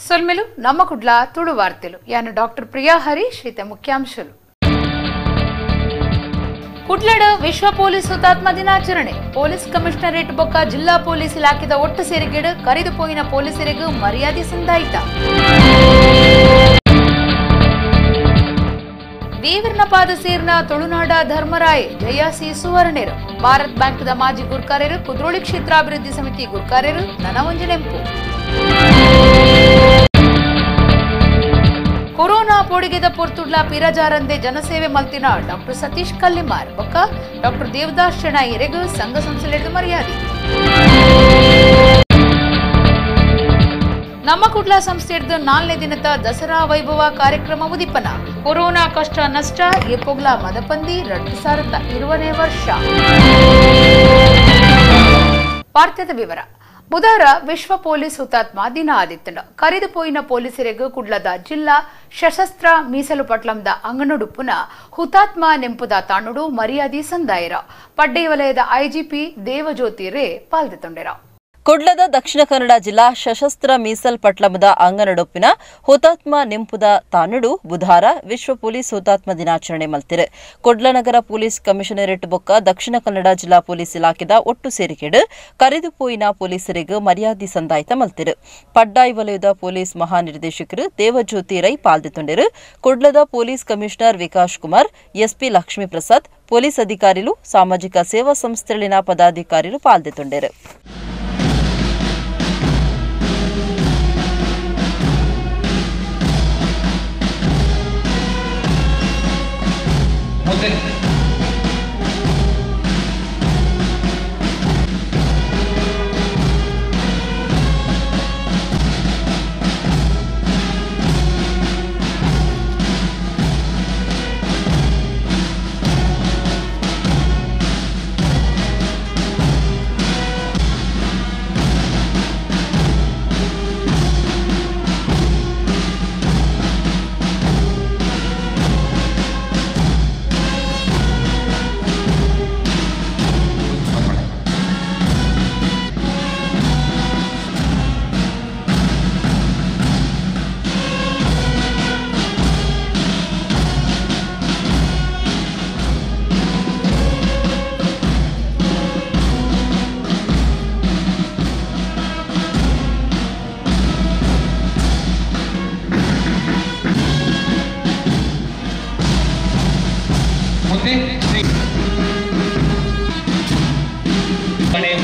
ಸೊಲ್ಮೆಲು ನಮ್ಮ ಕುಡ್ಲ ತುಳು ವಾರ್ತೆಲು ಯಾನು ಡಾಕ್ಟರ್ ಪ್ರಿಯಾ ಹರೀಶ್ ಇತ ಮುಖ್ಯಾಂಶಲು. ಕುಡ್ಲಡ ವಿಶ್ವ ಪೊಲೀಸ್ ಹುತಾತ್ಮ ದಿನಾಚರಣೆ. ಪೊಲೀಸ್ ಕಮಿಷನರೇಟ್ ಬೊಕ್ಕ ಜಿಲ್ಲಾ ಪೊಲೀಸ್ ಇಲಾಖೆದ ಒಟ್ಟು ಸೇರಿಗೆಡು ಕರೆದು ಪೋಯಿನ ಪೊಲೀಸರಿಗೂ ಮರ್ಯಾದೆ ಸಂದಾಯಿತ. ದೇವರನ ಪಾದ ಸೇರ್ನ ತುಳುನಾಡ ಧರ್ಮರಾಯ್ ಜಯಾಸಿ ಸುವರ್ಣೆರು. ಭಾರತ್ ಬ್ಯಾಂಕ್ದ ಮಾಜಿ ಗುರ್ಕಾರ್ಯರು ಕುದ್ರೋಳಿ ಕ್ಷೇತ್ರಾಭಿವೃದ್ಧಿ ಸಮಿತಿ ಗುರ್ಕಾರ್ಯರು ನನವಂಜಿ ನೆಂಪು. ಕೊರೋನಾ ಪೋಡಿಗೆದ ಪೊರ್ತುಡ್ಲ ಪಿರಜಾರಂದೆ ಜನಸೇವೆ ಮಲ್ತಿನ ಡಾಕ್ಟರ್ ಸತೀಶ್ ಕಲ್ಲಿಮಾರ್ ಬೊಕ್ಕ ಡಾಕ್ಟರ್ ದೇವದಾಸ್ ಶೆಣಾಯಿರೆಗ್ ಸಂಘ ಸಂಸ್ಥೆಲೆಡ್ದು ಮರ್ಯಾದೆ. ನಮ್ಮ ಕುಡ್ಲ ಸಂಸ್ಥೆಡ್ದು 4ನೇ ದಿನದ ದಸರಾ ವೈಭವ ಕಾರ್ಯಕ್ರಮ ಉದೀಪನ. ಕೊರೋನಾ ಕಷ್ಟ ನಷ್ಟ ಎಪೊಗ್ಲ ಮದಪಂದಿ 2020ನೇ ವರ್ಷ. ವಾರ್ತೆದ ವಿವರ. ಬುಧವಾರ ವಿಶ್ವ ಪೊಲೀಸ್ ಹುತಾತ್ಮ ದಿನ ಆದಿತ್ತಂಡ. ಕರೆದು ಪೋಯಿನ ಪೊಲೀಸರಿಗೂ ಕುಡ್ಲದ ಜಿಲ್ಲಾ ಸಶಸ್ತ್ರ ಮೀಸಲು ಪಟ್ಲಂದ ಅಂಗನಡುಪ್ಪುನ ಹುತಾತ್ಮ ನೆಂಪುದ ತಾಣುಡು ಮರ್ಯಾದೆ ಸಂದಾಯರ. ಪಡ್ಡೆ ವಲಯದ ಐಜಿಪಿ ದೇವಜ್ಯೋತಿ ರೇ ಪಾಲ್ದೆತೊಂಡೆರ. ಕುಡ್ಲದ ದಕ್ಷಿಣ ಕನ್ನಡ ಜಿಲ್ಲಾ ಸಶಸ್ತ್ರ ಮೀಸಲ್ ಪಟ್ಲಮದ ಅಂಗನಡೊಪ್ಪಿನ ಹುತಾತ್ಮ ನೆಂಪುದ ತಾನುಡು ಬುಧವಾರ ವಿಶ್ವ ಪೊಲೀಸ್ ಹುತಾತ್ಮ ದಿನಾಚರಣೆ ಮಲ್ತಿರು. ಕುಡ್ಲ ನಗರ ಪೊಲೀಸ್ ಕಮಿಷನರೇಟ್ ಬೊಕ್ಕ ದಕ್ಷಿಣ ಕನ್ನಡ ಜಿಲ್ಲಾ ಪೊಲೀಸ್ ಇಲಾಖೆದ ಒಟ್ಟು ಸೇರಿಕೆಡು ಕರೆದು ಪೋಯಿನ ಪೊಲೀಸರಿಗೆ ಮರ್ಯಾದೆ ಸಂದಾಯಿತ ಮಲ್ತಿರು. ಪಡ್ಡಾಯಿ ವಲಯದ ಪೊಲೀಸ್ ಮಹಾನಿರ್ದೇಶಕರು ದೇವಜ್ಯೋತಿ ರೈ ಪಾಲ್ದೆತೊಂಡೆರು. ಕುಡ್ಲದ police commissioner Vikash Kumar, SP Lakshmi Prasad, police ಅಧಿಕಾರಿಲು, ಸಾಮಾಜಿಕ ಸೇವಾ ಸಂಸ್ಥೆಗಳಿನ ಪದಾಧಿಕಾರಿಲು ಪಾಲ್ದೆತೊಂಡೆರು.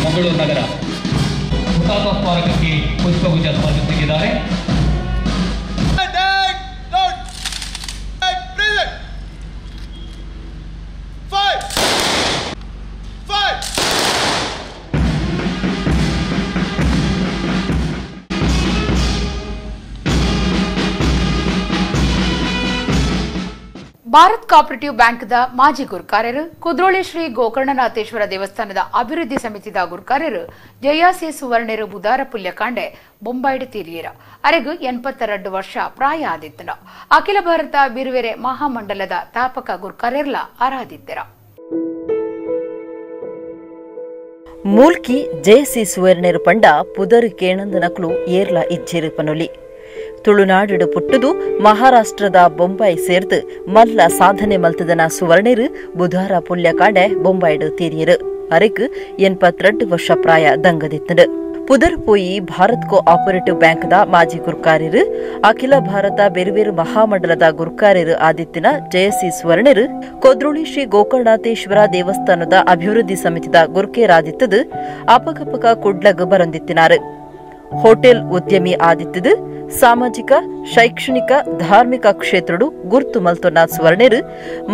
ಮಂಗಳೂರು ನಗರ ಹುತಾತ್ಮ ಸ್ಮಾರಕಕ್ಕೆ ಪುಷ್ಪಗುಚ್ಛ ಸಮರ್ಪಿಸಿದ್ದಾರೆ. ಭಾರತ್ ಕೋಆಪರೇಟಿವ್ ಬ್ಯಾಂಕ್ದ ಮಾಜಿ ಗುರ್ಕಾರ್ಯರು ಕುದ್ರೋಳಿ ಶ್ರೀ ಗೋಕರ್ಣನಾಥೇಶ್ವರ ದೇವಸ್ಥಾನದ ಅಭಿವೃದ್ಧಿ ಸಮಿತಿದ ಗುರ್ಕಾರ್ಯರು ಜಯಾಸಿ ಸುವರ್ಣರು ಬುಧಾರ ಪುಲ್ಯಕಾಂಡೆ ಬೊಂಬಾಯಿಡು ತೀರಿಯರ. ಅರೆಗು 82 ವರ್ಷ ಪ್ರಾಯ ಆದಿತ್ತನ. ಅಖಿಲ ಭಾರತ ಬಿರುವೆರೆ ಮಹಾಮಂಡಲದ ತಾಪಕ ಗುರ್ಕಾರ್ಯರ್ಲ ಆರಾಧಿತ್ತರ. ಮೂಲ್ಕಿ ಜಯಸಿ ಸುವರ್ಣರು ಪಂಡ ಪುದರ್ ಕೇಣಂದ ನಕಲು ಏರ್ಲ ಇಜ್ಜೆರು ಪನೊಲಿ. ತುಳುನಾಡು ಪುಟ್ಟುದು ಮಹಾರಾಷ್ಟ್ರದ ಬೊಂಬಾಯಿ ಸೇರ್ದು ಮಲ್ಲ ಸಾಧನೆ ಮಲ್ತದನ ಸುವರ್ಣರು ಬುಧವಾರ ಪುಲ್ಯಕಾಂಡೆ ಬೊಂಬಾಯಿಡು ತೀರಿಯರು. ಅರೆಕ್ 82 ವರ್ಷ ಪ್ರಾಯ ದಂಗದಿತ್ತನು. ಪುದರ್ ಪೋಯಿ ಭಾರತ್ ಕೋ ಆಪರೇಟಿವ್ ಬ್ಯಾಂಕ್ದ ಮಾಜಿ ಗುರ್ಕಾರ್ಯರು, ಅಖಿಲ ಭಾರತ ಬೆರುವೇರು ಮಹಾಮಂಡಲದ ಗುರ್ಕಾರ್ಯರು ಆದಿತ್ಯನ ಜಯಸಿ ಸುವರ್ಣರು ಕೊದ್ರೋಳಿ ಶ್ರೀ ಗೋಕರ್ಣಾಥೇಶ್ವರ ದೇವಸ್ಥಾನದ ಅಭಿವೃದ್ಧಿ ಸಮಿತಿದ ಗುರ್ಕೇರಾದಿತ್ತದು ಅಪಕಪಕ ಕುಡ್ಲಗ್ ಬರಂದಿತ್ತಿನಾರು. ಹೋಟೆಲ್ ಉದ್ಯಮಿ ಆದಿತ್ತದು ಸಾಮಾಜಿಕ, ಶೈಕ್ಷಣಿಕ, ಧಾರ್ಮಿಕ ಕ್ಷೇತ್ರಡು ಗುರ್ತು ಮಲ್ತೊನ್ನ ಸುವರ್ಣರು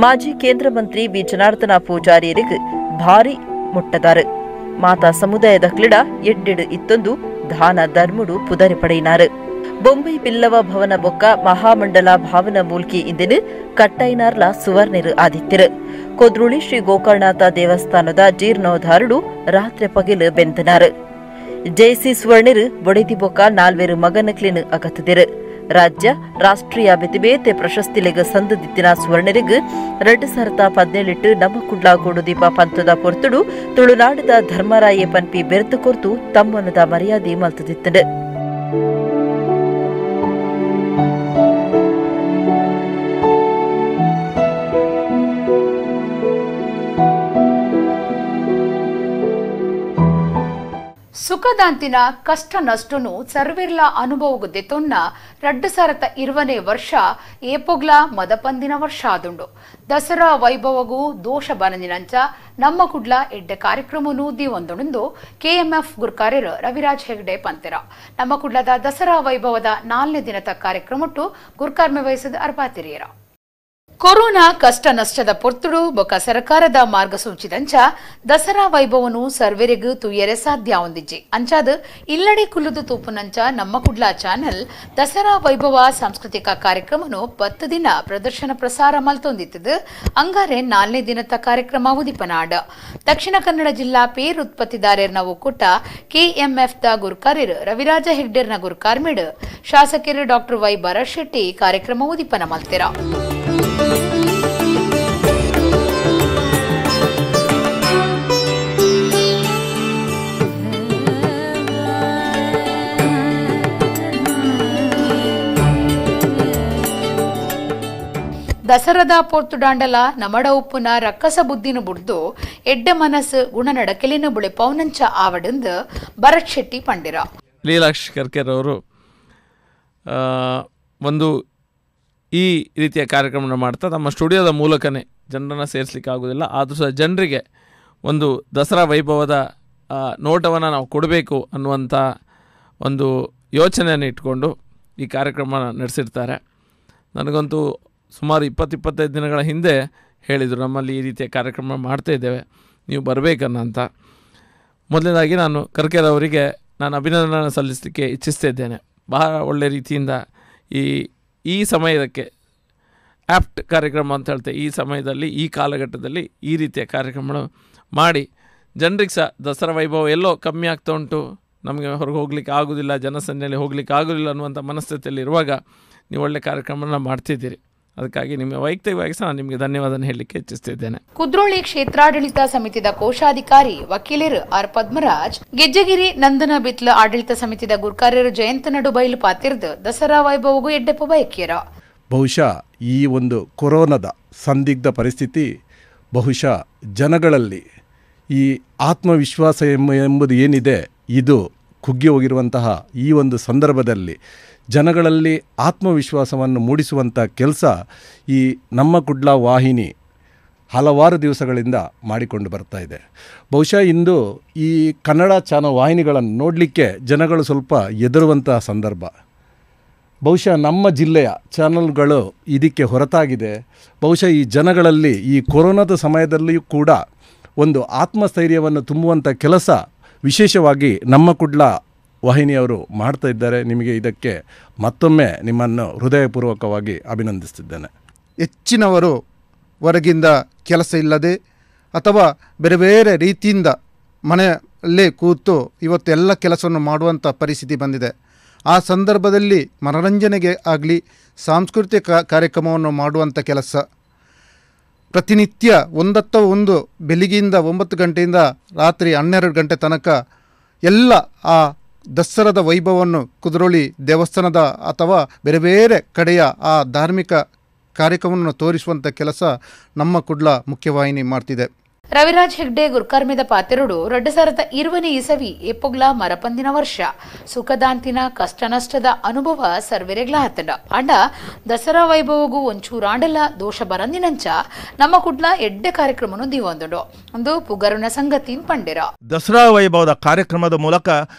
ಮಾಜಿ ಕೇಂದ್ರ ಮಂತ್ರಿ ಬಿ ಜನಾರ್ದನ ಪೂಜಾರಿಯರಿಗೆ ಭಾರಿ ಮುಟ್ಟದಾರು. ಮಾತಾ ಸಮುದಾಯದ ಕ್ಲಿಡ ಎಡ್ಡೆಡು ಇತ್ತೊಂದು ದಾನ ಧರ್ಮಡು ಪುದರಿ ಪಡೆಯಿನಾರು. ಬೊಂಬೈ ಬಿಲ್ಲವ ಭವನ ಬೊಕ್ಕ ಮಹಾಮಂಡಲ ಭಾವನ ಮೂಲ್ಕಿ ಇಂದಿನ ಕಟ್ಟೈನಾರ್ಲ ಸುವರ್ಣರು ಆದಿತ್ತಿರು. ಕೊದ್ರೋಳಿ ಶ್ರೀ ಗೋಕರ್ಣನಾಥ ದೇವಸ್ಥಾನದ ಜೀರ್ಣೋದ್ಧಾರಡು ರಾತ್ರಿ ಪಗಿಲು ಬೆಂದನಾರು. ಜೆಸಿ ಸುವರ್ಣರು ಬೊಡೆದಿ ಬೊಕ್ಕ ನಾಲ್ವೇರು ಮಗನಕ್ಲಿನ ಅಗತ್ತದಿರು. ರಾಜ್ಯ ರಾಷ್ಟ್ರೀಯ ಬೆತಿಬೇತೆ ಪ್ರಶಸ್ತಿಲೆಗ್ ಸಂದದಿತ್ತಿನ ಸುವರ್ಣರಿಗ್ 2017 ನಮ್ಮ ಕುಡ್ಲ ಗೂಡುದೀಪ ಪಂತದ ಪೊರ್ತುಡು ತುಳುನಾಡದ ಧರ್ಮರಾಯ ಪನ್ಪಿ ಬೆರ್ತು ಕೊರ್ತು ತಮ್ಮನದ ಮರ್ಯಾದೆ ಮಲ್ತದಿತ್ತಂಡು. ಸುಖದಾಂತಿನ ಕಷ್ಟ ನಷ್ಟನು ಸರ್ವಿರ್ಲ ಅನುಭವಗು ದೆತೊನ್ನ 2020 ವರ್ಷ ಏಪೊಗ್ಲ ಮದಪಂದಿನ ವರ್ಷ ಆದುಂಡು. ದಸರಾ ವೈಭವಗೂ ದೋಷ ಬನಂದಿನಂಚ ನಮ್ಮ ಕುಡ್ಲ ಎಡ್ಡೆ ಕಾರ್ಯಕ್ರಮನು ದಿವೊಂದುಂಡು ಕೆಎಂಎಫ್ ಗುರ್ಕಾರ್ಯರು ರವಿರಾಜ್ ಹೆಗ್ಡೆ ಪಂತೆರ. ನಮ್ಮ ಕುಡ್ಲದ ದಸರಾ ವೈಭವದ 4ನೇ ದಿನದ ಕಾರ್ಯಕ್ರಮಟ್ಟು ಗುರ್ಕಾರ್ಮೆ ವಹಿಸಿದ ಅರ್ಪಾತಿರಿಯರ. ಕೊರೋನಾ ಕಷ್ಟ ನಷ್ಟದ ಪೊರ್ತುಡು ಬೊಕ ಸರ್ಕಾರದ ಮಾರ್ಗಸೂಚಿದಂಚ ದಸರಾ ವೈಭವನು ಸರ್ವೆರೆಗು ತುಯ್ಯರೆ ಸಾಧ್ಯ ಹೊಂದಿಜ್ಜಿ. ಅಂಚಾದ ಇಲ್ಲಡೆ ಕುಲ್ಲುದು ತೂಪುನಂಚ ನಮ್ಮ ಕುಡ್ಲ ಚಾನೆಲ್ ದಸರಾ ವೈಭವ ಸಾಂಸ್ಕೃತಿಕ ಕಾರ್ಯಕ್ರಮನು 10 ದಿನ ಪ್ರದರ್ಶನ ಪ್ರಸಾರ ಮಲ್ತೊಂದಿತ್ತದು. ಅಂಗಾರೆ 4ನೇ ದಿನದ ಕಾರ್ಯಕ್ರಮ ಉದಿಪನಾಡ. ದಕ್ಷಿಣ ಕನ್ನಡ ಜಿಲ್ಲಾ ಪೇರ್ ಉತ್ಪತ್ತಿದಾರರ್ನ ಒಕ್ಕೂಟ ಕೆಎಂಎಫ್ the ಗುರ್ಕಾರ್ಯರು ರವಿರಾಜ ಹೆಗ್ಡೆರ್ನ ಗುರ್ಕಾರ್ಮೇಡ್ ಶಾಸಕರು ಡಾಕ್ಟರ್ ವೈ ಭರತ್ ಶೆಟ್ಟಿ ಕಾರ್ಯಕ್ರಮ ಉದಿಪನ ಮಲ್ತೆರ. ದಸರದ ಪೋರ್ತುಡಾಂಡಲ ನಮಡ ಉಪ್ಪುನ ರಕ್ಕಸ ಬುದ್ಧಿನ ಬುಡ್ದು ಎಡ್ಡೆ ಮನಸ್ಸು ಗುಣನಡಕೆಲಿನ ಬುಳೆ ಪೌನಂಚ ಆವಡಂದು ಭರತ್ ಶೆಟ್ಟಿ ಪಂಡಿರ. ಲೀಲಾಕ್ಷ್ ಕರ್ಕೆರ್ ಅವರು ಒಂದು ಈ ರೀತಿಯ ಕಾರ್ಯಕ್ರಮವನ್ನು ಮಾಡ್ತಾ ತಮ್ಮ ಸ್ಟುಡಿಯೋದ ಮೂಲಕನೇ ಜನರನ್ನು ಸೇರಿಸಲಿಕ್ಕೆ ಆಗೋದಿಲ್ಲ, ಆದರೂ ಸಹ ಜನರಿಗೆ ಒಂದು ದಸರಾ ವೈಭವದ ನೋಟವನ್ನು ನಾವು ಕೊಡಬೇಕು ಅನ್ನುವಂಥ ಒಂದು ಯೋಚನೆಯನ್ನು ಇಟ್ಕೊಂಡು ಈ ಕಾರ್ಯಕ್ರಮ ನಡೆಸಿರ್ತಾರೆ. ನನಗಂತೂ ಸುಮಾರು 20-25 ದಿನಗಳ ಹಿಂದೆ ಹೇಳಿದರು, ನಮ್ಮಲ್ಲಿ ಈ ರೀತಿಯ ಕಾರ್ಯಕ್ರಮ ಮಾಡ್ತಾಯಿದ್ದೇವೆ, ನೀವು ಬರಬೇಕನ್ನಂತ. ಮೊದಲನೇದಾಗಿ ನಾನು ಕರ್ಕೆರ್ ಅವರಿಗೆ ನಾನು ಅಭಿನಂದನೆ ಸಲ್ಲಿಸಲಿಕ್ಕೆ ಇಚ್ಛಿಸ್ತಾ ಇದ್ದೇನೆ. ಬಹಳ ಒಳ್ಳೆಯ ರೀತಿಯಿಂದ ಈ ಸಮಯಕ್ಕೆ ಆ್ಯಪ್ಟ್ ಕಾರ್ಯಕ್ರಮ ಅಂತ ಹೇಳ್ತೇವೆ. ಈ ಸಮಯದಲ್ಲಿ, ಈ ಕಾಲಘಟ್ಟದಲ್ಲಿ ಈ ರೀತಿಯ ಕಾರ್ಯಕ್ರಮಗಳು ಮಾಡಿ ಜನರಿಗೆ ಸಹ ದಸರಾ ವೈಭವ ಎಲ್ಲೋ ಕಮ್ಮಿ ಆಗ್ತಾ ಉಂಟು, ನಮಗೆ ಹೊರಗೆ ಹೋಗಲಿಕ್ಕೆ ಆಗೋದಿಲ್ಲ, ಜನಸಂದಣಿಯಲ್ಲಿ ಹೋಗಲಿಕ್ಕೆ ಆಗೋದಿಲ್ಲ ಅನ್ನುವಂಥ ಮನಸ್ಥಿತಿಯಲ್ಲಿ ಇರುವಾಗ ನೀವು ಒಳ್ಳೆಯ ಕಾರ್ಯಕ್ರಮನ ಮಾಡ್ತಿದ್ದೀರಿ. ಅದಕ್ಕಾಗಿ ನಿಮ್ಮ ವೈಯಕ್ತಿಕವಾಗಿ ಸಹ ನಾನು ನಿಮಗೆ ಧನ್ಯವಾದ ಹೇಳಲಿಕ್ಕೆ ಇಚ್ಛಿಸುತ್ತಿದ್ದೇನೆ. ಕುದ್ರೋಳಿ ಕ್ಷೇತ್ರಾಡಳಿತ ಸಮಿತಿದ ಕೋಶಾಧಿಕಾರಿ ವಕೀಲರು ಆರ್ ಪದ್ಮರಾಜ್, ಗೆಜ್ಜಗಿರಿ ನಂದನ ಬಿತ್ಲ ಆಡಳಿತ ಸಮಿತಿದ ಗುರ್ಕಾರ್ಯರು ಜಯಂತ ನಡುಬೈಲು ಪಾತಿರ್ದು ದಸರಾ ವೈಭವಗೂ ಎಡ್ಡೆಪ್ಪ ಬಯಕಿಯರ. ಬಹುಶಃ ಈ ಒಂದು ಕೊರೋನಾದ ಸಂದಿಗ್ಧ ಪರಿಸ್ಥಿತಿ ಬಹುಶಃ ಜನಗಳಲ್ಲಿ ಈ ಆತ್ಮವಿಶ್ವಾಸ ಎಂಬುದು ಏನಿದೆ ಇದು ಕುಗ್ಗಿ ಹೋಗಿರುವಂತಹ ಈ ಒಂದು ಸಂದರ್ಭದಲ್ಲಿ ಜನಗಳಲ್ಲಿ ಆತ್ಮವಿಶ್ವಾಸವನ್ನು ಮೂಡಿಸುವಂಥ ಕೆಲಸ ಈ ನಮ್ಮ ಕುಡ್ಲ ವಾಹಿನಿ ಹಲವಾರು ದಿವಸಗಳಿಂದ ಮಾಡಿಕೊಂಡು ಬರ್ತಾ ಇದೆ. ಬಹುಶಃ ಇಂದು ಈ ಕನ್ನಡ ಚಾನಲ್ ವಾಹಿನಿಗಳನ್ನು ನೋಡಲಿಕ್ಕೆ ಜನಗಳು ಸ್ವಲ್ಪ ಹೆದರುವಂತಹ ಸಂದರ್ಭ. ಬಹುಶಃ ನಮ್ಮ ಜಿಲ್ಲೆಯ ಚಾನಲ್ಗಳು ಇದಕ್ಕೆ ಹೊರತಾಗಿದೆ. ಬಹುಶಃ ಈ ಜನಗಳಲ್ಲಿ ಈ ಕೊರೋನಾದ ಸಮಯದಲ್ಲಿಯೂ ಕೂಡ ಒಂದು ಆತ್ಮಸ್ಥೈರ್ಯವನ್ನು ತುಂಬುವಂಥ ಕೆಲಸ ವಿಶೇಷವಾಗಿ ನಮ್ಮ ಕುಡ್ಲ ವಾಹಿನಿಯವರು ಮಾಡ್ತಾ ಇದ್ದಾರೆ. ನಿಮಗೆ ಇದಕ್ಕೆ ಮತ್ತೊಮ್ಮೆ ನಿಮ್ಮನ್ನು ಹೃದಯಪೂರ್ವಕವಾಗಿ ಅಭಿನಂದಿಸುತ್ತಿದ್ದೇನೆ. ಹೆಚ್ಚಿನವರು ಹೊರಗಿಂದ ಕೆಲಸ ಇಲ್ಲದೆ ಅಥವಾ ಬೇರೆ ಬೇರೆ ರೀತಿಯಿಂದ ಮನೆಯಲ್ಲೇ ಕೂತು ಇವತ್ತೆಲ್ಲ ಕೆಲಸವನ್ನು ಮಾಡುವಂಥ ಪರಿಸ್ಥಿತಿ ಬಂದಿದೆ. ಆ ಸಂದರ್ಭದಲ್ಲಿ ಮನರಂಜನೆಗೆ ಆಗಲಿ ಸಾಂಸ್ಕೃತಿಕ ಕಾರ್ಯಕ್ರಮವನ್ನು ಮಾಡುವಂಥ ಕೆಲಸ ಪ್ರತಿನಿತ್ಯ ಒಂದತ್ತ ಒಂದು ಬೆಳಿಗ್ಗೆಯಿಂದ 9 ಗಂಟೆಯಿಂದ ರಾತ್ರಿ 12 ಗಂಟೆ ತನಕ ಎಲ್ಲ ಆ ದಸರಾದ ವೈಭವವನ್ನು ಕುದ್ರೋಳಿ ದೇವಸ್ಥಾನದ ಅಥವಾ ಬೇರೆ ಬೇರೆ ಕಡೆಯ ಆ ಧಾರ್ಮಿಕ ಕಾರ್ಯಕ್ರಮವನ್ನು ತೋರಿಸುವಂಥ ಕೆಲಸ ನಮ್ಮ ಕುಡ್ಲ ಮುಖ್ಯವಾಹಿನಿ ಮಾಡ್ತಿದೆ. ರವಿರಾಜ್ ಹೆಗ್ಡೆ ಗುರ್ಕರ್ಮಿದ ಪಾತಿರುಡು 2020 ಇಸವಿ ಏಪೊಗ್ಲ ಮರಪಂದಿನ ವರ್ಷ ಸುಖದಾಂತಿನ ಕಷ್ಟ ನಷ್ಟದ ಅನುಭವ ಸರ್ವೆರೆಗ್ಲ ಆತಂಡ. ಅಂಡ ದಸರಾ ವೈಭವಗೂ ಒಂಚೂರಾಂಡಲ ದೋಷ ಬರಂದಿನಂಚ ನಮ್ಮ ಕುಡ್ಲ ಎಡ್ಡೆ ಕಾರ್ಯಕ್ರಮನು ದಿವೊಂದುಂಡು ಒಂದು ಪುಗರುನ ಸಂಗತಿ ಪಂಡಿರ. ದಸರಾ ವೈಭವದ ಕಾರ್ಯಕ್ರಮದ ಮೂಲಕ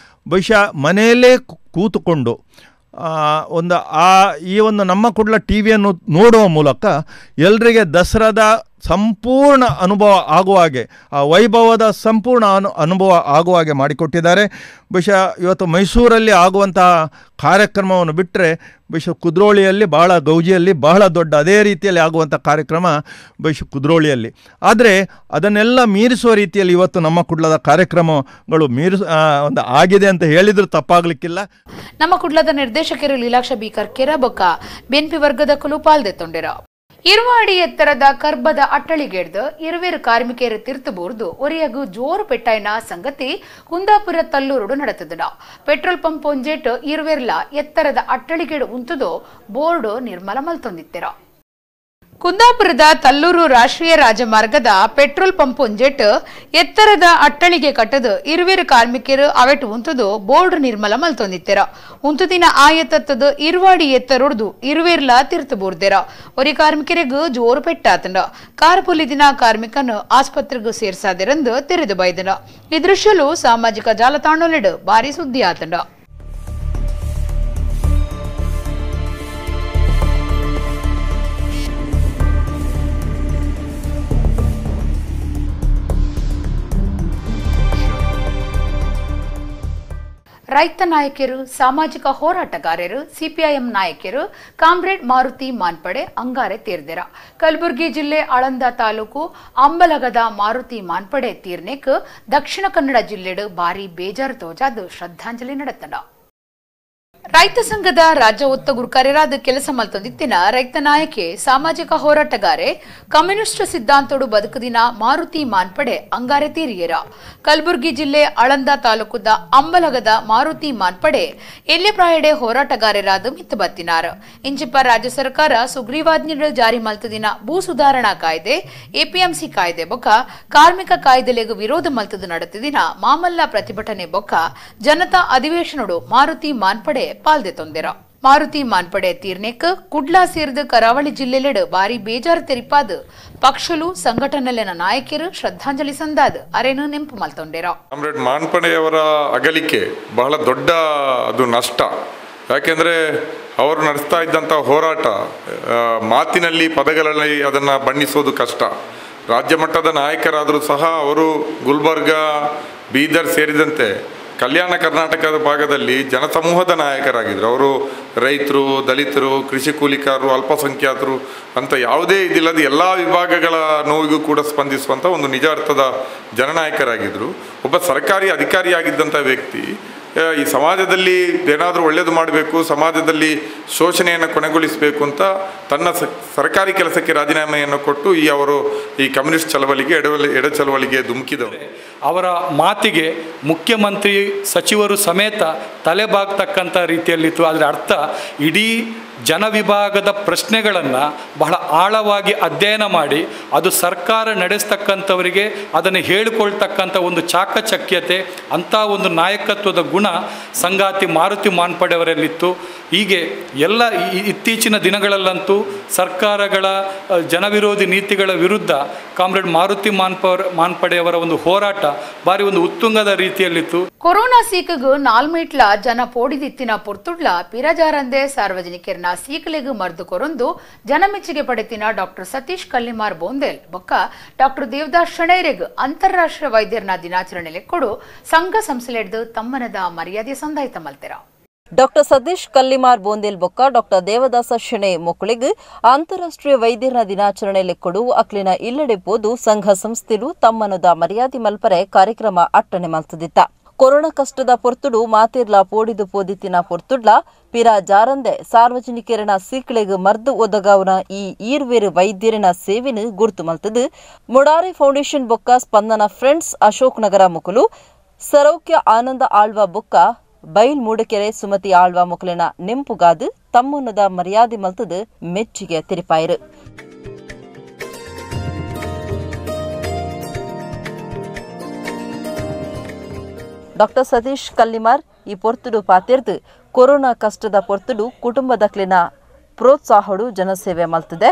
ಬಹುಶಃ ಮನೆಯಲ್ಲೇ ಕೂತುಕೊಂಡು ಒಂದು ಈ ಒಂದು ನಮ್ಮ ಕುಡ್ಲ ಟಿ ವಿಯನ್ನು ನೋಡುವ ಮೂಲಕ ಎಲ್ಲರಿಗೆ ದಸರಾದ ಸಂಪೂರ್ಣ ಅನುಭವ ಆಗುವ ಹಾಗೆ, ಆ ವೈಭವದ ಸಂಪೂರ್ಣ ಅನುಭವ ಆಗುವ ಹಾಗೆ ಮಾಡಿಕೊಟ್ಟಿದ್ದಾರೆ. ಬಹುಶಃ ಇವತ್ತು ಮೈಸೂರಲ್ಲಿ ಆಗುವಂತಹ ಕಾರ್ಯಕ್ರಮವನ್ನು ಬಿಟ್ಟರೆ ಬಹುಶಃ ಕುದ್ರೋಳಿಯಲ್ಲಿ ಬಹಳ ಗೌಜಿಯಲ್ಲಿ ಬಹಳ ದೊಡ್ಡ ಅದೇ ರೀತಿಯಲ್ಲಿ ಆಗುವಂಥ ಕಾರ್ಯಕ್ರಮ ಬಹುಶಃ ಕುದ್ರೋಳಿಯಲ್ಲಿ. ಆದರೆ ಅದನ್ನೆಲ್ಲ ಮೀರಿಸುವ ರೀತಿಯಲ್ಲಿ ಇವತ್ತು ನಮ್ಮ ಕುಡ್ಲದ ಕಾರ್ಯಕ್ರಮಗಳು ಒಂದು ಆಗಿದೆ ಅಂತ ಹೇಳಿದರೂ ತಪ್ಪಾಗಲಿಕ್ಕಿಲ್ಲ. ನಮ್ಮ ಕುಡ್ಲದ ನಿರ್ದೇಶಕರು ಲೀಲಾಕ್ಷ ಬಿ ಕರ್ಕೆರ ಬೊಕ್ಕ ಬೆನ್ಪಿ ವರ್ಗದ ಕುಲುಪಾಲ್ದೆ ತೊಂಡಿರ. 20 ಅಡಿ ಎತ್ತರದ ಕರ್ಬದ ಅಟ್ಟಳಿಗೆಡ್ದು ಇರುವೇರು ಕಾರ್ಮಿಕರು ತಿರ್ತು ಬೋರ್ದು ಒರಿಯಗು ಜೋರು ಪೆಟ್ಟಾಯಿನ ಸಂಗತಿ ಕುಂದಾಪುರ ತಲ್ಲೂರುಡು ನಡೆತದ. ಪೆಟ್ರೋಲ್ ಪಂಪ್ ಒಂಜೇಟ್ ಇರುವೆರ್ಲ ಎತ್ತರದ ಅಟ್ಟಳಿಗೆಡು ಉಂತುದು ಬೋರ್ಡು ನಿರ್ಮಲ ಮಲ್ತೊಂದಿತ್ತೆರ. ಕುಂದಾಪುರದ ತಲ್ಲೂರು ರಾಷ್ಟ್ರೀಯ ರಾಜಮಾರ್ಗದ ಪೆಟ್ರೋಲ್ ಪಂಪ್ ಒಂಜೆಟ್ ಎತ್ತರದ ಅಟ್ಟಳಿಗೆ ಕಟ್ಟದು ಇರುವೆರು ಕಾರ್ಮಿಕರು ಅವೆಟ್ ಉಂತುದು ಬೋರ್ಡ್ ನಿರ್ಮಲ ಮಲ್ತೊಂದಿತ್ತೆರ. ಉಂತುದಿನ ಆಯತತ್ತದು ಇರುವಾಡಿ ಎತ್ತರೊಡ್ದು ಇರುವೆರ್ಲ ತಿರ್ತು ಬೂರ್ದೆರ. ಒರಿ ಕಾರ್ಮಿಕರಿಗೂ ಜೋರು ಪೆಟ್ಟಾತಂಡ. ಕಾರ್ ಪುಲಿದಿನ ಕಾರ್ಮಿಕನು ಆಸ್ಪತ್ರೆಗೂ ಸೇರ್ಸಾದೆರೆಂದು ತೆರೆದು ಬೈದನ. ಈ ದೃಶ್ಯಲು ಸಾಮಾಜಿಕ ಜಾಲತಾಣಲೆಡು ಭಾರಿ ಸುದ್ದಿ ಆತಂಡ. ರೈತ ನಾಯಕರು, ಸಾಮಾಜಿಕ ಹೋರಾಟಗಾರರು, ಸಿಪಿಐಎಂ ನಾಯಕರು ಕಾಮ್ರೇಡ್ ಮಾರುತಿ ಮಾನ್ಪಡೆ ಅಂಗಾರೆ ತೀರ್ದೆರ. ಕಲಬುರಗಿ ಜಿಲ್ಲೆ ಆಳಂದ ತಾಲೂಕು ಅಂಬಲಗದ ಮಾರುತಿ ಮಾನ್ಪಡೆ ತೀರ್ನೆಕ್ ದಕ್ಷಿಣ ಕನ್ನಡ ಜಿಲ್ಲೆಡು ಭಾರಿ ಬೇಜಾರು ತೋಜಾದು ಶ್ರದ್ಧಾಂಜಲಿ ನಡೆತನ. ರೈತ ಸಂಘದ ರಾಜ್ಯ ಒತ್ತ ಗುರುಕಾರ್ಯರಾದ ಕೆಲಸ ಮಲ್ತೊಂದಿತ್ತಿನ ರೈತ ನಾಯಕೆ, ಸಾಮಾಜಿಕ ಹೋರಾಟಗಾರೆ, ಕಮ್ಯುನಿಸ್ಟ್ ಸಿದ್ಧಾಂತೋಡು ಬದುಕುದಿನ ಮಾರುತಿ ಮಾನ್ಪಡೆ ಅಂಗಾರೆ ತೀರಿಯರ. ಕಲಬುರಗಿ ಜಿಲ್ಲೆ ಆಳಂದ ತಾಲೂಕುದ ಅಂಬಲಗದ ಮಾರುತಿ ಮಾನ್ಪಡೆ ಎಲ್ಲೆ ಪ್ರಾಯಡೆ ಹೋರಾಟಗಾರರಾದ ಮಿತ್ತು ಬತ್ತಿನಾರ. ಇಂಚಿಪ ರಾಜ್ಯ ಸರ್ಕಾರ ಸುಗ್ರೀವಾಜ್ಞೆ ಜಾರಿ ಮಲ್ತದಿನ ಭೂ ಸುಧಾರಣಾ ಕಾಯ್ದೆ, ಎಪಿಎಂಸಿ ಕಾಯ್ದೆ ಬೊಕ್ಕ ಕಾರ್ಮಿಕ ಕಾಯ್ದೆಲೆಗೂ ವಿರೋಧ ಮಲ್ತದು ನಡೆತಿದಿನ ಮಾಮಲ್ಲ ಪ್ರತಿಭಟನೆ ಬೊಕ್ಕ ಜನತಾ ಅಧಿವೇಶನಡು ಮಾರುತಿ ಮಾನ್ಪಡೆ ಪಾಲ್ದೆ ತೊಂದೆರ. ಮಾರುತಿ ಮಾನ್ಪಡೆ ತೀರ್ನೆಕ್ ಕುಡ್ಲಾ ಸೇರಿದ ಕರಾವಳಿ ಜಿಲ್ಲೆಲೆಡು ಬಾರಿ ಬೇಜಾರು ತೆರಿಪಾದ ಪಕ್ಷಲು ಸಂಘಟನೆಲೆನ ನಾಯಕರು ಶ್ರದ್ಧಾಂಜಲಿ ಸಂದಾದ ಅರೇನು ನೆಂಪು ಮಲ್ತೊಂಡೆರ. ಕಾಮ್ರೇಡ್ ಮಾನ್ಪಡೆಯವರ ಅಗಲಿಕೆ ಬಹಳ ದೊಡ್ಡ ಅದು ನಷ್ಟ. ಯಾಕೆಂದರೆ ಅವರು ನಡೆಸ್ತಾ ಇದ್ದಂಥ ಹೋರಾಟ ಮಾತಿನಲ್ಲಿ ಪದಗಳಲ್ಲಿ ಅದನ್ನು ಬಣ್ಣಿಸೋದು ಕಷ್ಟ. ರಾಜ್ಯ ಮಟ್ಟದ ನಾಯಕರಾದರೂ ಸಹ ಅವರು ಗುಲ್ಬರ್ಗ, ಬೀದರ್ ಸೇರಿದಂತೆ ಕಲ್ಯಾಣ ಕರ್ನಾಟಕದ ಭಾಗದಲ್ಲಿ ಜನಸಮೂಹದ ನಾಯಕರಾಗಿದ್ದರು. ಅವರು ರೈತರು, ದಲಿತರು, ಕೃಷಿ ಕೂಲಿಕಾರರು, ಅಲ್ಪಸಂಖ್ಯಾತರು ಅಂತ ಯಾವುದೇ ಇದಿಲ್ಲದೆ ಎಲ್ಲ ವಿಭಾಗಗಳ ನೋವಿಗೂ ಕೂಡ ಸ್ಪಂದಿಸುವಂಥ ಒಂದು ನಿಜ ಅರ್ಥದ ಜನನಾಯಕರಾಗಿದ್ದರು. ಒಬ್ಬ ಸರ್ಕಾರಿ ಅಧಿಕಾರಿಯಾಗಿದ್ದಂಥ ವ್ಯಕ್ತಿ ಈ ಸಮಾಜದಲ್ಲಿ ಏನಾದರೂ ಒಳ್ಳೆಯದು ಮಾಡಬೇಕು, ಸಮಾಜದಲ್ಲಿ ಶೋಷಣೆಯನ್ನು ಕೊನೆಗೊಳಿಸಬೇಕು ಅಂತ ತನ್ನ ಸರ್ಕಾರಿ ಕೆಲಸಕ್ಕೆ ರಾಜೀನಾಮೆಯನ್ನು ಕೊಟ್ಟು ಈ ಅವರು ಈ ಕಮ್ಯುನಿಸ್ಟ್ ಚಳವಳಿಗೆ, ಎಡ ಚಳವಳಿಗೆ ಧುಮುಕಿದವರು. ಅವರ ಮಾತಿಗೆ ಮುಖ್ಯಮಂತ್ರಿ, ಸಚಿವರು ಸಮೇತ ತಲೆಬಾಗ್ತಕ್ಕಂಥ ರೀತಿಯಲ್ಲಿತ್ತು. ಅದರ ಅರ್ಥ ಇಡೀ ಜನವಿಭಾಗದ ಪ್ರಶ್ನೆಗಳನ್ನು ಬಹಳ ಆಳವಾಗಿ ಅಧ್ಯಯನ ಮಾಡಿ ಅದು ಸರ್ಕಾರ ನಡೆಸ್ತಕ್ಕಂಥವರಿಗೆ ಅದನ್ನು ಹೇಳಿಕೊಳ್ತಕ್ಕಂಥ ಒಂದು ಚಾಕಚಕ್ಯತೆ, ಅಂಥ ಒಂದು ನಾಯಕತ್ವದ ಗುಣ ಸಂಗಾತಿ ಮಾರುತಿ ಮಾನ್ಪಡೆಯವರಲ್ಲಿತ್ತು. ಹೀಗೆ ಎಲ್ಲ ಇತ್ತೀಚಿನ ದಿನಗಳಲ್ಲಂತೂ ಸರ್ಕಾರಗಳ ಜನವಿರೋಧಿ ನೀತಿಗಳ ವಿರುದ್ಧ ಕಾಮ್ರೇಡ್ ಮಾರುತಿ ಮಾನ್ಪಡೆಯವರ ಒಂದು ಹೋರಾಟ ಭಾರಿ ಒಂದು ಉತ್ತುಂಗದ ರೀತಿಯಲ್ಲಿತ್ತು. ಕೊರೋನಾ ಸೀಕಗು ನಾಲ್ಮೀಟ್ಲ ಜನ ಪೋಡಿದಿತ್ತಿನ ಪೊರ್ತುಡ್ಲ ಪಿರಜಾರಂದೆ ಸಾರ್ವಜನಿಕರನ್ನ ಸೀಕಲೆಗು ಮರ್ದು ಕೊರೊಂದು ಜನಮೆಚ್ಚುಗೆ ಪಡೆತಿನ ಡಾಕ್ಟರ್ ಸತೀಶ್ ಕಲ್ಲಿಮಾರ್ ಬೋಂದೇಲ್ ಬೊಕ್ಕ ಡಾಕ್ಟರ್ ದೇವದಾಸ್ ಶೆಣೈರೆಗ್ ಅಂತಾರಾಷ್ಟ್ರೀಯ ವೈದ್ಯರನ ದಿನಾಚರಣೆ ಕೊಡು ಸಂಘ ಸಂಸ್ಥೆಲೆಡ್ದು ತಮ್ಮನದ ಮರ್ಯಾದೆ ಸಂದಾಯಿತ ಮಲ್ತೆರ. ಡಾಕ್ಟರ್ ಸತೀಶ್ ಕಲ್ಲಿಮಾರ್ ಬೋಂದೇಲ್ ಬೊಕ್ಕ ಡಾಕ್ಟರ್ ದೇವದಾಸ ಶೆಣೈ ಮೊಕ್ಕಳಿಗ್ ಅಂತಾರಾಷ್ಟ್ರೀಯ ವೈದ್ಯರ ದಿನಾಚರಣೆ ಲೆಕ್ಕೊಡು ಅಕ್ಲಿನ ಇಲ್ಲಡೆ ಪೋದು ಸಂಘ ಸಂಸ್ಥೆಲು ತಮ್ಮನದ ಮರ್ಯಾದೆ ಮಲ್ಪರೆ ಕಾರ್ಯಕ್ರಮ ಅಟ್ಟಣೆ ಮಲ್ತದಿತ್ತ. ಕೊರೋನಾ ಕಷ್ಟದ ಪೊರ್ತುಡು ಮಾತಿರ್ಲಾ ಪೋಡಿದು ಪೋದಿತ್ತಿನ ಪೊರ್ತುಡ್ಲ ಪಿರ ಜಾರಂದೆ ಸಾರ್ವಜನಿಕರನ ಸೀಕಳೆಗ್ ಮರ್ದು ಒದಗಾವನ ಈ ಈರ್ವೇರು ವೈದ್ಯರನ ಸೇವೆನು ಗುರ್ತು ಮಲ್ತದು ಮುಡಾರೆ ಫೌಂಡೇಶನ್ ಬೊಕ್ಕ ಸ್ಪಂದನ ಫ್ರೆಂಡ್ಸ್ ಅಶೋಕ್ ನಗರ ಮುಕುಲು ಸರೌಕ್ಯ ಆನಂದ ಆಳ್ವ ಬೊಕ್ಕ ಬೈಲ್ ಮೂಡಕೆರೆ ಸುಮತಿ ಆಳ್ವ ಮುಕುಲಿನ ನೆಂಪುಗಾದು ತಮ್ಮನ್ನದ ಮರ್ಯಾದೆ ಮಲ್ತದು ಮೆಚ್ಚುಗೆ ತೆರಿಪಾಯಿರು. ಡಾಕ್ಟರ್ ಸತೀಶ್ ಕಲ್ಲಿಮಾರ್ ಈ ಪೊರ್ತುಡು ಪಾತಿರ್ದು ಕೊರೋನಾ ಕಷ್ಟದ ಪೊರ್ತುಡು ಕುಟುಂಬದಕ್ಲಿನ ಪ್ರೋತ್ಸಾಹಡು ಜನಸೇವೆ ಮಲ್ತದೆ.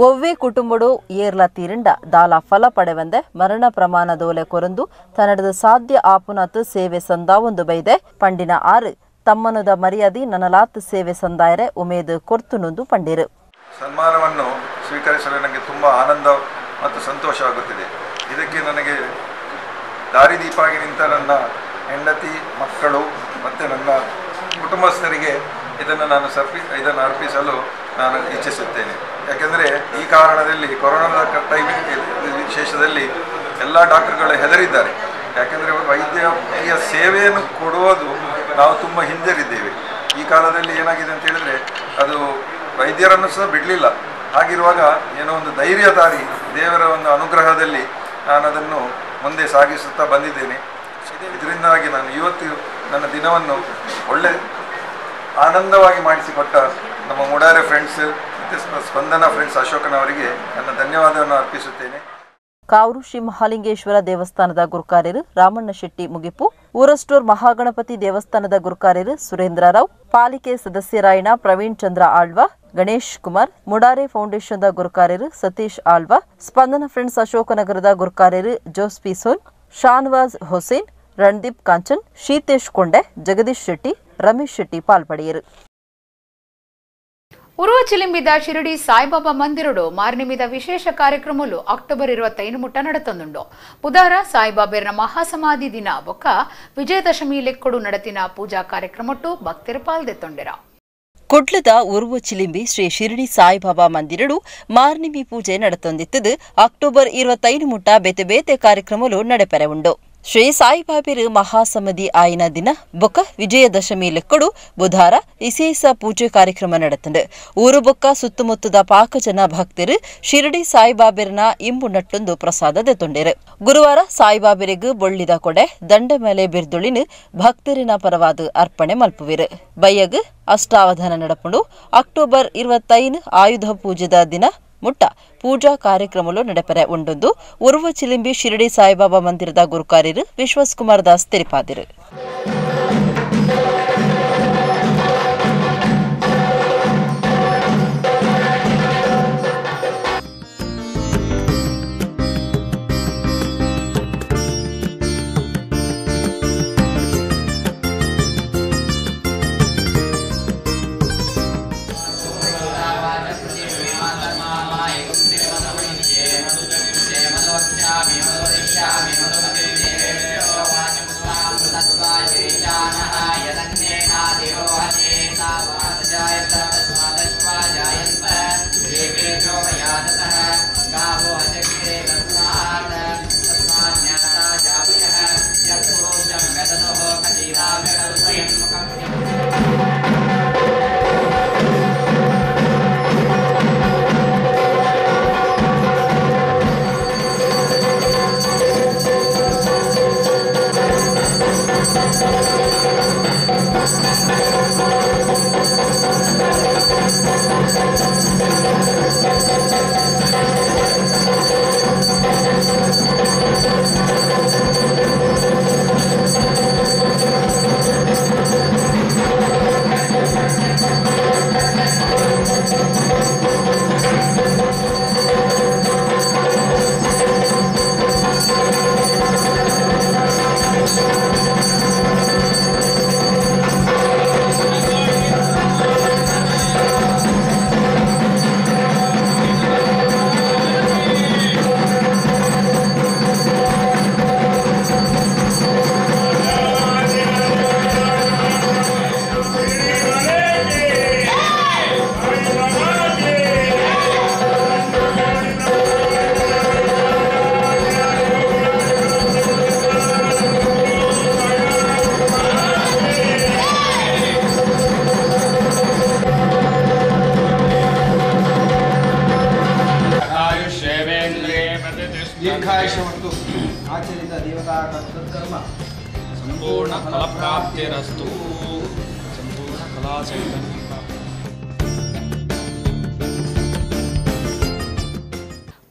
ಒವ್ವೇ ಕುಟುಂಬಡು ಏರ್ಲ ತೀರಿಂಡ ದಾಲ ಫಲ ಪಡೆವಂದೆ ಮರಣ ಪ್ರಮಾಣದೋಲೆ ಕೊರಂದು ತನ್ನಡದ ಸಾಧ್ಯ ಆಪುನಾತ್ ಸೇವೆ ಸಂದಾವೊಂದು ಬೈದೆ. ಪಂಡಿನ ಆರು ತಮ್ಮನದ ಮರ್ಯಾದೆ ನನಲಾತ್ ಸೇವೆ ಸಂದಾಯರೆ ಉಮೇದು ಕೊರ್ತುನೊಂದು ಪಂಡಿರು. ಸನ್ಮಾನವನ್ನು ಸ್ವೀಕರಿಸಲು ನನಗೆ ತುಂಬ ಆನಂದ ಮತ್ತು ಸಂತೋಷವಾಗುತ್ತಿದೆ. ಇದಕ್ಕೆ ನನಗೆ ದಾರಿದೀಪಾಗಿ ನಿಂತ ನನ್ನ ಹೆಂಡತಿ, ಮಕ್ಕಳು ಮತ್ತು ನನ್ನ ಕುಟುಂಬಸ್ಥರಿಗೆ ಇದನ್ನು ನಾನು ಇದನ್ನು ಅರ್ಪಿಸಲು ನಾನು ಇಚ್ಛಿಸುತ್ತೇನೆ. ಯಾಕೆಂದರೆ ಈ ಕಾರಣದಲ್ಲಿ ಕೊರೋನಾದ ಟೈಮ್ ವಿಶೇಷದಲ್ಲಿ ಎಲ್ಲ ಡಾಕ್ಟರ್ಗಳು ಹೆದರಿದ್ದಾರೆ. ಯಾಕೆಂದರೆ ವೈದ್ಯಕೀಯ ಸೇವೆಯನ್ನು ಕೊಡುವುದು ನಾವು ತುಂಬ ಹಿಂಜರಿದ್ದೇವೆ. ಈ ಕಾಲದಲ್ಲಿ ಏನಾಗಿದೆ ಅಂತ ಹೇಳಿದರೆ ಅದು ವೈದ್ಯರನ್ನು ಸಹ ಬಿಡಲಿಲ್ಲ. ಹಾಗಿರುವಾಗ ಏನೋ ಒಂದು ಧೈರ್ಯ ತಾರಿ ದೇವರ ಒಂದು ಅನುಗ್ರಹದಲ್ಲಿ ನಾನು ಅದನ್ನು ಮುಂದೆ ಸಾಗಿಸುತ್ತಾ ಬಂದಿದ್ದೇನೆ. ಇದರಿಂದಾಗಿ ನಾನು ಇವತ್ತು ನನ್ನ ದಿನವನ್ನು ಒಳ್ಳೆ ಆನಂದವಾಗಿ ಮಾಡಿಸಿಕೊಟ್ಟ ನಮ್ಮ ಮುಡಾರೆ ಫ್ರೆಂಡ್ಸ್ ಮತ್ತು ಮತ್ತು ಸ್ಪಂದನ ಫ್ರೆಂಡ್ಸ್ ಅಶೋಕನವರಿಗೆ ನನ್ನ ಧನ್ಯವಾದವನ್ನು ಅರ್ಪಿಸುತ್ತೇನೆ. ಕಾವೂರು ಶ್ರೀ ಮಹಾಲಿಂಗೇಶ್ವರ ದೇವಸ್ಥಾನದ ಗುರುಕಾರ್ಯರು ರಾಮಣ್ಣ ಶೆಟ್ಟಿ ಮುಗಿಪು, ಊರಸ್ಟೋರ್ ಮಹಾಗಣಪತಿ ದೇವಸ್ಥಾನದ ಗುರುಕಾರ್ಯರು ಸುರೇಂದ್ರ ರಾವ್, ಪಾಲಿಕೆ ಸದಸ್ಯರಾಯಣ ಪ್ರವೀಣ್ ಚಂದ್ರ ಆಳ್ವ, ಗಣೇಶ್ ಕುಮಾರ್, ಮುಡಾರೆ ಫೌಂಡೇಶನ್ದ ಗುರುಕಾರ್ಯರು ಸತೀಶ್ ಆಳ್ವ, ಸ್ಪಂದನ ಫ್ರೆಂಡ್ಸ್ ಅಶೋಕನಗರದ ಗುರುಕಾರ್ಯರು ಜೋಸ್ಪಿಸೋನ್, ಶಾನವಾಜ್ ಹುಸೇನ್, ರಣದೀಪ್ ಕಾಂಚನ್, ಶೀತೇಶ್ ಕೊಂಡೆ, ಜಗದೀಶ್ ಶೆಟ್ಟಿ, ರಮೇಶ್ ಶೆಟ್ಟಿ ಪಾಲ್ಪಡೆಯರು. ಉರುವ ಚಿಲಿಂಬಿದ ಶಿರಡಿ ಸಾಯಿಬಾಬಾ ಮಂದಿರಡು ಮಾರ್ನಿಮಿದ ವಿಶೇಷ ಕಾರ್ಯಕ್ರಮಲು ಅಕ್ಟೋಬರ್ 25 ಮುಟ್ಟ ನಡೆತಂದುಂಡು. ಬುಧಾರ ಸಾಯಿಬಾಬೆರ್ನ ಮಹಾಸಮಾಧಿ ದಿನ ಬೊಕ್ಕ ವಿಜಯದಶಮಿ ಲೆಕ್ಕೊಡು ನಡತಿನ ಪೂಜಾ ಕಾರ್ಯಕ್ರಮಟ್ಟು ಭಕ್ತರು ಪಾಲ್ದೆತ್ತೊಂಡೆರ. ಕುಡ್ಲದ ಉರುವ ಚಿಲಿಂಬಿ ಶ್ರೀ ಶಿರಡಿ ಸಾಯಿಬಾಬಾ ಮಂದಿರಡು ಮಾರ್ನಿಮಿ ಪೂಜೆ ನಡೆತಂದಿತ್ತದು. ಅಕ್ಟೋಬರ್ 25 ಮುಟ್ಟ ಬೇತೆ ಬೇತೆ ಕಾರ್ಯಕ್ರಮಲು ನಡೆಪೆರೆ ಉಂಡು. ಶ್ರೀ ಸಾಯಿಬಾಬೆರು ಮಹಾಸಮಾಧಿ ಆಯಿನ ದಿನ ಬೊಕ್ಕ ವಿಜಯದಶಮಿ ಲೆಕ್ಕಡು ಬುಧಾರ ವಿಶೇಷ ಪೂಜೆ ಕಾರ್ಯಕ್ರಮ ನಡೆತಂಡು. ಊರು ಬೊಕ್ಕ ಸುತ್ತಮುತ್ತದ ಪಾಕ ಜನ ಭಕ್ತರು ಶಿರಡಿ ಸಾಯಿಬಾಬೆರ್ನ ಇಂಬು ನಟ್ಟೊಂದು ಪ್ರಸಾದ ದೆತ್ತೊಂಡೆರು. ಗುರುವಾರ ಸಾಯಿಬಾಬೆರಿಗೂ ಬೊಳ್ಳಿದ ಕೊಡೆ ದಂಡ ಮೇಲೆ ಬಿರ್ದುಳಿನ ಭಕ್ತರಿನ ಪರವಾದ ಅರ್ಪಣೆ ಮಲ್ಪುವಿರು. ಬಯ್ಯಗ್ ಅಷ್ಟಾವಧಾನ ನಡಪುಂಡು. ಅಕ್ಟೋಬರ್ 25 ಆಯುಧ ಪೂಜೆದ ದಿನ ಮುಟ್ಟ ಪೂಜಾ ಕಾರ್ಯಕ್ರಮಲು ನಡೆಪರೆ ಉಂಡೊಂದು ಉರುವ ಚಿಲಿಂಬಿ ಶಿರಡಿ ಸಾಯಿಬಾಬಾ ಮಂದಿರದ ಗುರುಕಾರ್ಯರು ವಿಶ್ವಾಸ್ ಕುಮಾರ್ ದಾಸ್ ತೆರಿಪಾದಿರು.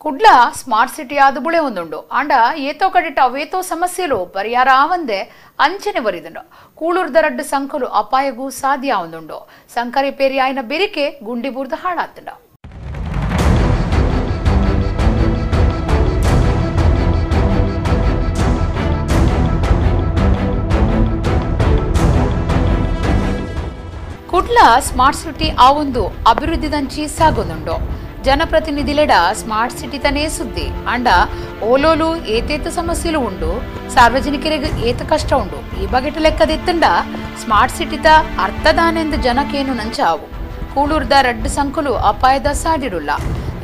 ಕುಡ್ಲ ಸ್ಮಾರ್ಟ್ ಸಿಟಿ ಆದ ಬುಳೆ ಒಂದುಂಡು. ಆಂಡ ಏತೋ ಕಡಿಟ ಅವೇತೋ ಸಮಸ್ಯೆಲು ಪರಿಹಾರ ಆವಂದೆ ಅಂಚನೆ ಬರಿದುಂಡು. ಕೂಳೂರ್ದ ರಡ್ಡು ಸಂಕಲು ಅಪಾಯಗೂ ಸಾಧ್ಯ ಒಂದುಂಡು. ಸಂಕರಿ ಪೇರಿ ಆಯ್ನ ಬೆರಿಕೆ ಗುಂಡಿ ಬೂರ್ದ ಹಾಳಾತುಂಡ. ಕುಡ್ಲ ಸ್ಮಾರ್ಟ್ ಸಿಟಿ ಆ ಒಂದು ಅಭಿವೃದ್ಧಿದಂಚಿ ಸಾಗೊಂದುಂಡು. ಜನಪ್ರತಿನಿಧಿಲೆಡ ಸ್ಮಾರ್ಟ್ ಸಿಟಿ ತನೇ ಸುದ್ದಿ. ಅಂಡ ಓಲೋಲು ಏತೇತ ಸಮಸ್ಯೆಲು ಉಂಡು, ಸಾರ್ವಜನಿಕರಿಗೆ ಏತ ಕಷ್ಟ ಉಂಡು. ಈ ಬಗೆಟ ಲೆಕ್ಕದೆತ್ತಂಡ ಸ್ಮಾರ್ಟ್ ಸಿಟಿತ ಅರ್ಥದಾನೆಂದು ಜನಕೇನು ನಂಚಾವು. ಕೂಳೂರ್ದ ರಡ್ಡು ಸಂಕಲು ಅಪಾಯದ ಸಾಡಿಡುಲ್ಲ.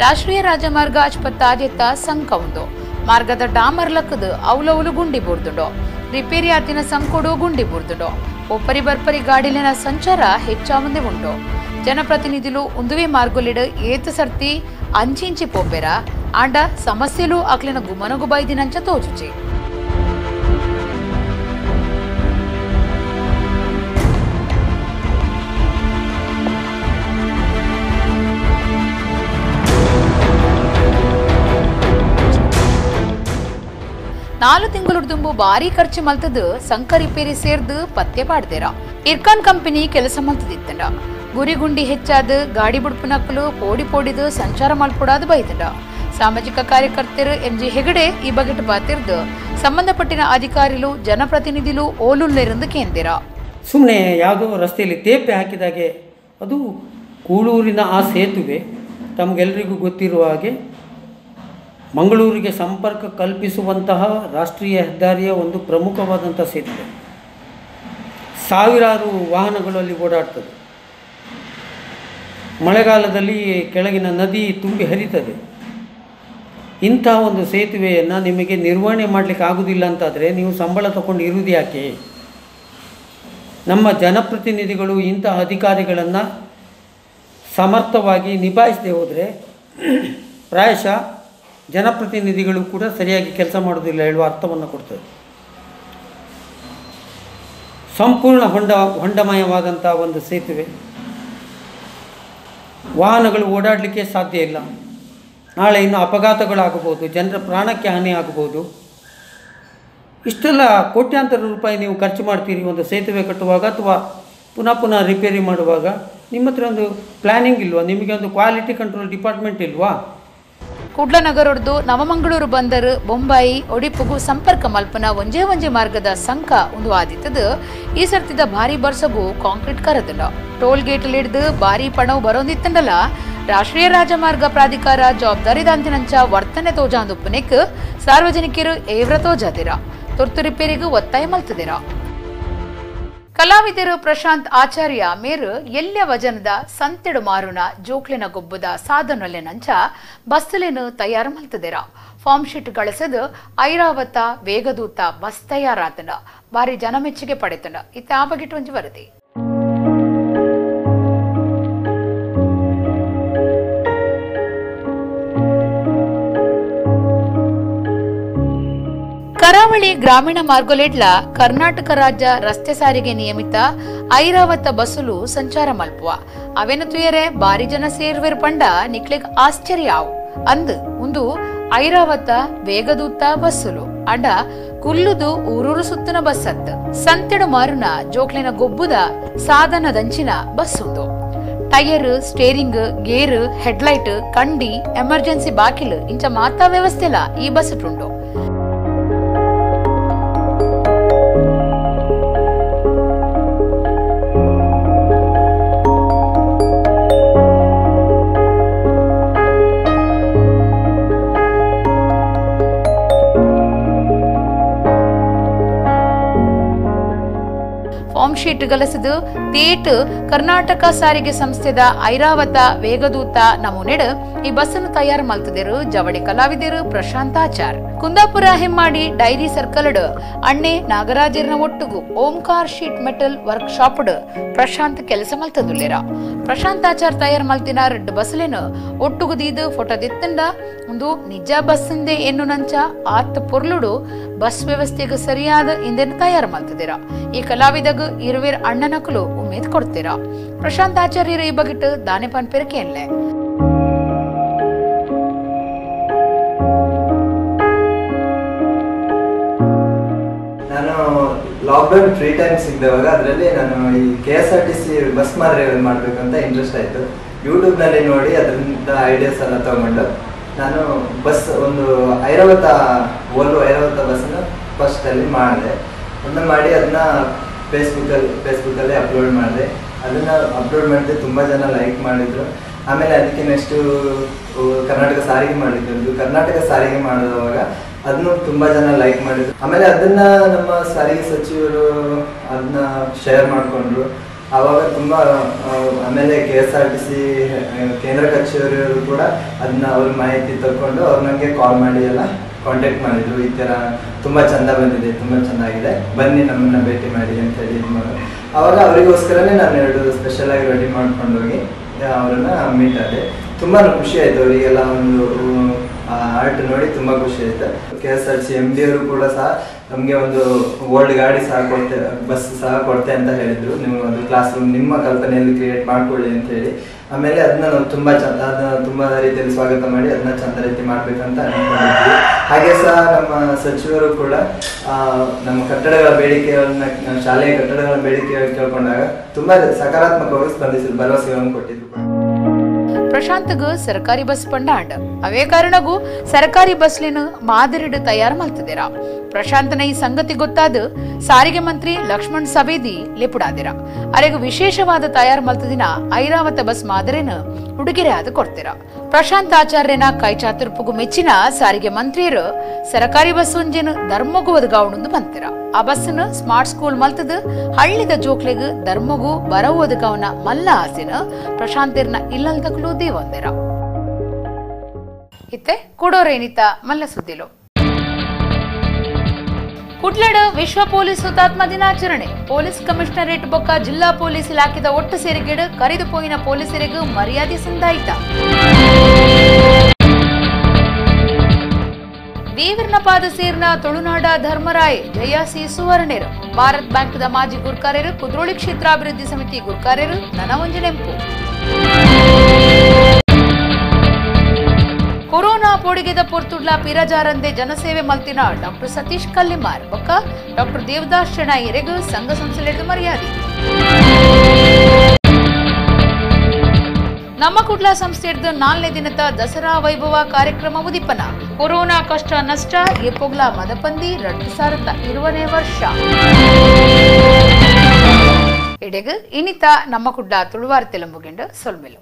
ರಾಷ್ಟ್ರೀಯ ರಾಜಮಾರ್ಗ ಆಸ್ಪತ್ತಾದ್ಯತ ಸಂಕ ಉಂಡು. ಮಾರ್ಗದ ಡಾಮರ್ ಲಕ್ಕದು ಅವಲವಲು ಗುಂಡಿ ಬೂರ್ದುಂಡು. ರಿಪೇರಿ ಆತಿನ ಸಂಕೊಡು ಗುಂಡಿ ಬೂರ್ದುಂಡು. ಒಪ್ಪರಿ ಬರ್ಪರಿ ಗಾಡಿಲಿನ ಸಂಚಾರ ಹೆಚ್ಚಾವಂದೆ ಉಂಡು. ಜನಪ್ರತಿನಿಧಿಲು ಉಂದುವೆ ಮಾರ್ಗೊಲಿಡು ಏತ ಸರ್ತಿ ಅಂಚಿಂಚಿ ಪೋಪೆರ ಆಂಡ ಸಮಸ್ಯೆಲು ಅಕ್ಲಿನ ಗುಮನಗು ಬೈದಿನಂಚ ತೋಚುಚಿ. 4 ತಿಂಗಳು ಭಾರಿ ಖರ್ಚು ಮಲ್ತದು ಸಂಕ ರಿಪೇರಿ ಸೇರ್ದು ಪತ್ತೆ ಪಾಡ್ದೇರ. ಇರ್ಕಾನ್ ಕಂಪನಿ ಕೆಲಸ ಮಲ್ತದಿತ್ತಂಡ. ಗುರಿಗುಂಡಿ ಹೆಚ್ಚಾದ ಗಾಡಿ ಬುಡ್ಪುನಕ್ಕಲು ಪೋಡಿ ಪೋಡಿದು ಸಂಚಾರ ಮಲ್ಪುಡಾದು ಬೈತಂಡ. ಸಾಮಾಜಿಕ ಕಾರ್ಯಕರ್ತರು ಎಂಜಿ ಹೆಗಡೆ ಈ ಬಗೆಟ್ ಬಾತಿರ್ದು ಸಂಬಂಧಪಟ್ಟಿನ ಅಧಿಕಾರಿಲು ಜನಪ್ರತಿನಿಧಿಲು ಓಲುಲ್ಲೆರಂದು ಕೇಂದಿರ. ಸುಮ್ಮನೆ ಯಾವುದೋ ರಸ್ತೆಯಲ್ಲಿ ತೇಪೆ ಹಾಕಿದಾಗೆ ಅದು ಕೂಳೂರಿನ ಆ ಸೇತುವೆ ತಮಗೆಲ್ಲರಿಗೂ ಗೊತ್ತಿರುವ ಹಾಗೆ ಮಂಗಳೂರಿಗೆ ಸಂಪರ್ಕ ಕಲ್ಪಿಸುವಂತಹ ರಾಷ್ಟ್ರೀಯ ಹೆದ್ದಾರಿಯ ಒಂದು ಪ್ರಮುಖವಾದಂಥ ಸೇತುವೆ. ಸಾವಿರಾರು ವಾಹನಗಳು ಅಲ್ಲಿ ಓಡಾಡ್ತದೆ. ಮಳೆಗಾಲದಲ್ಲಿ ಕೆಳಗಿನ ನದಿ ತುಂಬಿ ಹರಿತದೆ. ಇಂಥ ಒಂದು ಸೇತುವೆಯನ್ನು ನಿಮಗೆ ನಿರ್ವಹಣೆ ಮಾಡಲಿಕ್ಕೆ ಆಗೋದಿಲ್ಲ ಅಂತಾದರೆ ನೀವು ಸಂಬಳ ತಗೊಂಡು ಇರುವುದು ಯಾಕೆ? ನಮ್ಮ ಜನಪ್ರತಿನಿಧಿಗಳು ಇಂಥ ಅಧಿಕಾರಿಗಳನ್ನು ಸಮರ್ಥವಾಗಿ ನಿಭಾಯಿಸದೆ ಹೋದರೆ ಪ್ರಾಯಶಃ ಜನಪ್ರತಿನಿಧಿಗಳು ಕೂಡ ಸರಿಯಾಗಿ ಕೆಲಸ ಮಾಡೋದಿಲ್ಲ ಹೇಳುವ ಅರ್ಥವನ್ನು ಕೊಡ್ತದೆ. ಸಂಪೂರ್ಣ ಹೊಂಡಮಯವಾದಂಥ ಒಂದು ಸೇತುವೆ, ವಾಹನಗಳು ಓಡಾಡಲಿಕ್ಕೆ ಸಾಧ್ಯ ಇಲ್ಲ. ನಾಳೆ ಇನ್ನು ಅಪಘಾತಗಳಾಗಬಹುದು, ಜನರ ಪ್ರಾಣಕ್ಕೆ ಹಾನಿ ಆಗಬಹುದು. ಇಷ್ಟೆಲ್ಲ ಕೋಟ್ಯಾಂತರ ರೂಪಾಯಿ ನೀವು ಖರ್ಚು ಮಾಡ್ತೀರಿ ಒಂದು ಸೇತುವೆ ಕಟ್ಟುವಾಗ ಅಥವಾ ಪುನಃ ಪುನಃ ರಿಪೇರಿ ಮಾಡುವಾಗ. ನಿಮ್ಮ ಹತ್ರ ಒಂದು ಪ್ಲ್ಯಾನಿಂಗ್ ಇಲ್ವಾ? ನಿಮಗೆ ಒಂದು quality control department ಇಲ್ವಾ? ಕುಡ್ಲ ನಗರದ್ದು ನವಮಂಗಳೂರು ಬಂದರು ಬೊಂಬಾಯಿ ಒಡಿಪುಗು ಸಂಪರ್ಕ ಮಲ್ಪನ ಒಂಜೇ ಒಂಜೆ ಮಾರ್ಗದ ಸಂಕ ಒಂದು ಆದಿತ್ತದು. ಈ ಸರ್ತಿದ ಭಾರಿ ಬರ್ಸಗು ಕಾಂಕ್ರೀಟ್ ಕರದಿಲ್ಲ. ಟೋಲ್ ಗೇಟ್ ಹಿಡಿದು ಭಾರಿ ಪಣವು ಬರೋಂದಿತ್ತಂಡಲ್ಲ. ರಾಷ್ಟ್ರೀಯ ರಾಜಮಾರ್ಗ ಪ್ರಾಧಿಕಾರ ಜವಾಬ್ದಾರಿ ದಾಂತಿನಂಚ ವರ್ತನೆ ತೋಜಾಂದು ಪುನೆಕ್ ಸಾರ್ವಜನಿಕರು ಏವ್ರ ತೋಜಾದಿರ ತುರ್ತು ರಿಪೇರಿಗೂ ಒತ್ತಾಯ ಮಲ್ತದಿರ. ಕಲಾವಿದರು ಪ್ರಶಾಂತ್ ಆಚಾರ್ಯ ಮೇರು ಎಲ್ಯ ವಜನದ ಸಂತೆಡು ಮಾರುನ ಜೋಕ್ಲಿನ ಗೊಬ್ಬದ ಸಾಧನಲೆನಂಚ ಬಸ್ಸುಲೇನು ತಯಾರು ಮಲ್ತದಿರ. ಫಾರ್ಮ್ ಶೀಟ್ ಗಳಿಸದು ಐರಾವತ ವೇಗದೂತ ಬಸ್ ತಯಾರಾತನ ಭಾರಿ ಜನಮೆಚ್ಚುಗೆ ಪಡೆತನ. ಇತ್ತ ಆ ಬಗೆಟ್ ಒಂಜಿ ವರದಿ. ಕರಾವಳಿ ಗ್ರಾಮೀಣ ಮಾರ್ಗೊಲೆಡ್ಲ ಕರ್ನಾಟಕ ರಾಜ್ಯ ರಸ್ತೆ ಸಾರಿಗೆ ನಿಯಮಿತ ಐರಾವತ ಬಸ್ಸುಲು ಸಂಚಾರ ಮಲ್ಪುವ ಅವೇನು ತುಯರೆ ಬಾರಿ ಜನ ಸೇರ್ವೇರು ಪಂಡ ನಿಕ್ಲೆಗ್ ಆಶ್ಚರ್ಯ ಆವು ಅಂದ್ ಒಂದು ಐರಾವತ ವೇಗದೂತ ಬಸ್ಸುಲು ಅಂಡ ಕುಲ್ಲುದು ಊರೂರು ಸುತ್ತನ ಬಸ್ ಅತ್ ಸಂತೆಡು ಮಾರುನ ಜೋಕ್ಲಿನ ಗೊಬ್ಬುದ ಸಾಧನದಂಚಿನ ಬಸ್ ಉಂದು. Tyre, steering, gear, headlight, ಕಂಡಿ, ಎಮರ್ಜೆನ್ಸಿ ಬಾಕಿಲು ಇಂಚ ಮಾತಾ ವ್ಯವಸ್ಥೆಲ ಈ ಬಸ್ ಉಂಡು. ಶೀಟ್ ಗಲಸಿದು ತೇಟ್ ಕರ್ನಾಟಕ ಸಾರಿಗೆ ಸಂಸ್ಥೆದ ಐರಾವತ ವೇಗದೂತ ನಮೂನೆಡ್ ಈ ಬಸ್ಸನ್ನು ತಯಾರು ಮಲ್ತದಿರು ಜವಳಿ ಕಲಾವಿದರು ಪ್ರಶಾಂತ್ ಆಚಾರ್. ಕುಂದಾಪುರ ಹೆಮ್ಮಾಡಿ ಡೈರಿ ಸರ್ಕಲ್ ಅಣ್ಣೆ ನಾಗರಾಜರ್ನ ಒಟ್ಟುಗು Omkar sheet metal workshop Prashanth ಕೆಲಸ ಮಲ್ತದುಲ್ಲೇರ. ಪ್ರಶಾಂತ್ ಆಚಾರ್ ತಯಾರು ಮಲ್ತಿನ ರೆಡ್ ಬಸ್ಲೇನು ಒಟ್ಟುಗು ದೀದು ಫೋಟೋ ದಿತ್ತಂಡ ಒಂದು ನಿಜ ಬಸ್ಸಿಂದೆ ಎನ್ನು ನಂಚ ಆತ್ ಪೊರ್ಲುಡು ಬಸ್ ವ್ಯವಸ್ಥೆಗೆ ಸರಿಯಾದ ಇಂದೆನು ತಯಾರು ಮಲ್ತದಿರ. ಈ ಕಲಾವಿದಗ ಇರುವೇರ್ ಅಣ್ಣನಕಲು ಉಮೇದ್ ಕೊಡ್ತೀರಾ. ಪ್ರಶಾಂತ್ ಆಚಾರ್ಯರ ಈ ಬಗೆಟ್ ದಾನೆ ಪನ್ಪೆರಕೇನ್ಲೆ. ನಾನು lockdown free time ಸಿಗ್ದವಾಗ ಅದರಲ್ಲಿ ನಾನು ಈ KSRTC bus ಮಾರ್ಗ ಮಾಡಬೇಕಂತ ಇಂಟ್ರೆಸ್ಟ್ ಆಯಿತು. ಯೂಟ್ಯೂಬ್ನಲ್ಲಿ ನೋಡಿ ಅದರಿಂದ ಐಡಿಯಾಸ್ ಎಲ್ಲ ತಗೊಂಡು ನಾನು ಬಸ್ ಒಂದು ಐರಾವತ ಓಲ್ವೋ ಐರಾವತ ಬಸ್ಸನ್ನು ಫಸ್ಟಲ್ಲಿ ಮಾಡಿದೆ. ಅದನ್ನ ಮಾಡಿ ಅದನ್ನ ಫೇಸ್ಬುಕ್ಕಲ್ಲಿ ಅಪ್ಲೋಡ್ ಮಾಡಿದೆ. ಅದನ್ನು ಅಪ್ಲೋಡ್ ಮಾಡಿದೆ, ತುಂಬ ಜನ ಲೈಕ್ ಮಾಡಿದರು. ಆಮೇಲೆ ಅದಕ್ಕೆ ನೆಕ್ಸ್ಟು ಕರ್ನಾಟಕ ಸಾರಿಗೆ ಮಾಡಿದ್ದು. ಕರ್ನಾಟಕ ಸಾರಿಗೆ ಮಾಡಿದವಾಗ ಅದನ್ನು ತುಂಬ ಜನ ಲೈಕ್ ಮಾಡಿದ್ರು. ಆಮೇಲೆ ಅದನ್ನು ನಮ್ಮ ಸಾರಿಗೆ ಸಚಿವರು ಅದನ್ನ ಶೇರ್ ಮಾಡಿಕೊಂಡ್ರು. ಆವಾಗ ತುಂಬ ಆಮೇಲೆ KSRTC ಕೇಂದ್ರ ಕಚೇರಿಯವರು ಕೂಡ ಅದನ್ನ ಅವ್ರ ಮಾಹಿತಿ ತಗೊಂಡು ಅವ್ರು ನನಗೆ ಕಾಲ್ ಮಾಡಿ ಎಲ್ಲ ಕಾಂಟ್ಯಾಕ್ಟ್ ಮಾಡಿದರು. ಈ ಥರ ತುಂಬ ಚೆಂದ ಬಂದಿದೆ, ತುಂಬ ಚೆನ್ನಾಗಿದೆ, ಬನ್ನಿ ನಮ್ಮನ್ನು ಭೇಟಿ ಮಾಡಿ ಅಂತ ಹೇಳಿ ಇದು ಮಾಡೋದು. ಆವಾಗ ಅವರಿಗೋಸ್ಕರನೇ ನಾನು ಎರಡು ಸ್ಪೆಷಲಾಗಿ ರೆಡಿ ಮಾಡ್ಕೊಂಡೋಗಿ ಅವರನ್ನು ಮೀಟ್ ಆದೆ. ತುಂಬಾ ಖುಷಿ ಆಯಿತು ಅವರಿಗೆಲ್ಲ. ಒಂದು ಆರ್ಟ್ ನೋಡಿ ತುಂಬ ಖುಷಿ ಆಯಿತು. KSRTC MD ಅವರು ಕೂಡ ಸಹ ನಮಗೆ ಒಂದು ಓಲ್ಡ್ ಗಾಡಿ ಸಹ ಕೊಡ್ತೆ, ಬಸ್ ಸಹ ಕೊಡ್ತೆ ಅಂತ ಹೇಳಿದರು. ನೀವು ಒಂದು ಕ್ಲಾಸ್ ರೂಮ್ ನಿಮ್ಮ ಕಲ್ಪನೆಯಲ್ಲಿ ಕ್ರಿಯೇಟ್ ಮಾಡ್ಕೊಳ್ಳಿ ಅಂತ ಹೇಳಿ. ಆಮೇಲೆ ಅದನ್ನ ನಾವು ತುಂಬ ಚಂದ, ಅದನ್ನ ತುಂಬ ರೀತಿಯಲ್ಲಿ ಸ್ವಾಗತ ಮಾಡಿ ಅದನ್ನ ಚಂದ ರೀತಿ ಮಾಡಬೇಕಂತ ಅನ್ಕೊಂಡಿದ್ವಿ. ಹಾಗೆ ಸಹ ನಮ್ಮ ಸಚಿವರು ಕೂಡ ನಮ್ಮ ಕಟ್ಟಡಗಳ ಬೇಡಿಕೆಗಳನ್ನ, ಶಾಲೆಯ ಕಟ್ಟಡಗಳ ಬೇಡಿಕೆ ಕೇಳ್ಕೊಂಡಾಗ ತುಂಬ ಸಕಾರಾತ್ಮಕವಾಗಿ ಸ್ಪಂದಿಸಿದ್ರು, ಭರವಸೆಗಳನ್ನು ಕೊಟ್ಟಿದ್ರು. ಪ್ರಶಾಂತ್ಗ್ ಸರ್ಕಾರಿ ಬಸ್ ಪಂಡಾಂಡ್ ಅವೇ ಕಾರಣಗೂ ಸರ್ಕಾರಿ ಬಸ್ಲಿನ ಮಾದರಿಡು ತಯಾರು ಮಲ್ತದಿರ. ಪ್ರಶಾಂತನ ಈ ಸಂಗತಿ ಗೊತ್ತಾದ ಸಾರಿಗೆ ಮಂತ್ರಿ ಲಕ್ಷ್ಮಣ್ ಸವೇದಿ ಲೆಪುಡಾದಿರ. ಅರೆಗ ವಿಶೇಷವಾದ ತಯಾರು ಮಲ್ತದಿನ ಐರಾವತ ಬಸ್ ಮಾದರಿನ ಉಡುಗೆರೆ ಆದ ಕೊಡ್ತೀರ. ಪ್ರಶಾಂತ್ ಆಚಾರ್ಯನ ಕೈಚಾತುರ್ಪುಗು ಮೆಚ್ಚಿನ ಸಾರಿಗೆ ಮಂತ್ರಿಯರು ಸರಕಾರಿ ಬಸ್ ಒಂಜೇನು ಧರ್ಮಗು ಒದಗಾವಣಂದು ಬಂತೀರ. ಆ ಬಸ್ನ ಸ್ಮಾರ್ಟ್ ಸ್ಕೂಲ್ ಮಲ್ತದ ಹಳ್ಳಿದ ಜೋಕ್ಲೆಗ್ ಧರ್ಮಗು ಬರವು ಒದಗಾವನ ಮಲ್ಲ ಆಸೆನ ಪ್ರಶಾಂತಿರ್ನ ಇಲ್ಲಲ್ದಕ್ಲು ದೇವಂದಿರ. ಇತ್ತೆ ಕೊಡೋರೇನಿತ ಮಲ್ಲ ಸುದ್ದಿಲು. ಕುಡ್ಲಡ್ ವಿಶ್ವ ಪೊಲೀಸ್ ಹುತಾತ್ಮ ದಿನಾಚರಣೆ. ಪೊಲೀಸ್ ಕಮಿಷನರೇಟ್ ಬೊಕ್ಕ ಜಿಲ್ಲಾ ಪೊಲೀಸ್ ಇಲಾಖೆದ ಒಟ್ಟು ಸೇರಿಗೆಡು ಕರೆದು ಪೋಯಿನ ಪೊಲೀಸರಿಗೂ ಮರ್ಯಾದೆ ಸಂದಾಯಿತ. ದೇವರನ ಪಾದ ಸೇರ್ನ ತುಳುನಾಡ ಧರ್ಮರಾಯ್ ಜಯಾಸಿ ಸುವರ್ಣೆರು. ಭಾರತ್ ಬ್ಯಾಂಕ್ದ ಮಾಜಿ ಗುರ್ಕಾರ್ಯರು, ಕುದ್ರೋಳಿ ಕ್ಷೇತ್ರಾಭಿವೃದ್ಧಿ ಸಮಿತಿ ಗುರ್ಕಾರ್ಯರು ನನವಂಜಿ ನೆಂಪು. ಕೊರೋನಾ ಪೋಡಿಗೆದ ಪೊರ್ತುಡ್ಲ ಪಿರಜಾರಂದೆ ಜನಸೇವೆ ಮಲ್ತಿನ ಡಾಕ್ಟರ್ ಸತೀಶ್ ಕಲ್ಲಿಮಾರ್ ಬೊಕ್ಕ ಡಾಕ್ಟರ್ ದೇವದಾಸ್ ಶೆಣಾಯರೆಗ್ ಸಂಘ ಸಂಸ್ಥೆಲೆಡ್ದು ಮರ್ಯಾದೆ. ನಮ್ಮ ಕುಡ್ಲ ಸಂಸ್ಥೆಡ್ದು 4ನೇ ದಿನದ ದಸರಾ ವೈಭವ ಕಾರ್ಯಕ್ರಮ ಉದೀಪನ. ಕೊರೋನಾ ಕಷ್ಟ ನಷ್ಟ ಎಪೊಗ್ಲ ಮದಪಂದಿ 2020ನೇ ವರ್ಷ. ಎಡೆಗ್ ಇನಿತ ನಮ್ಮ ಕುಡ್ಲ ತುಳುವಾರ್ ತೆಲಂಬುಗೆಂಡು ಸೊಲ್ಮೆಲು.